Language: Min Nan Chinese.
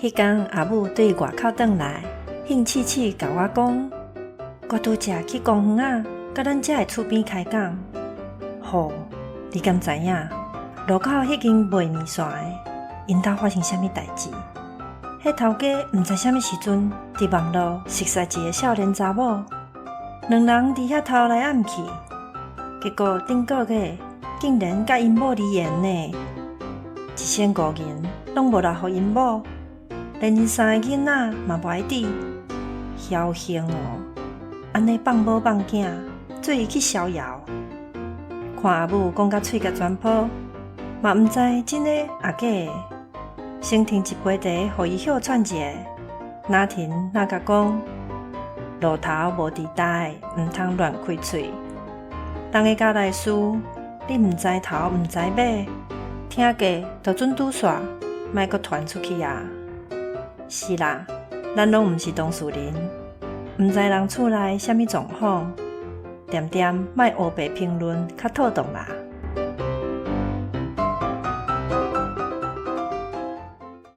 彼工阿母對外口轉來，興刺刺共我講：我拄才去公園仔，佮咱遮的厝邊開講。吼，你敢知影？路口彼間賣麵線的，𪜶兜發生啥物代誌？彼頭家毋知啥物時陣，佇網路熟似一个少年查某，兩人佇遐偷來暗去，結果頂個月竟然佮𪜶某離緣呢！一千五銀攏無留予𪜶某，連𪜶三个囡仔嘛無愛佇，僥倖哦！按呢放某放囝，做伊去逍遙。看阿母講甲喙甲全泡，嘛毋知真的抑假的。先停一杯茶，予伊歇喘一下。若停若共講，路頭無地帶，毋通亂開喙。人的家內事，你毋知頭毋知尾，聽過就準拄煞，莫閣傳出去啊！是啦，咱攏毋是當事人，毋知人厝內啥物狀況，恬恬莫烏白評論較妥當啦。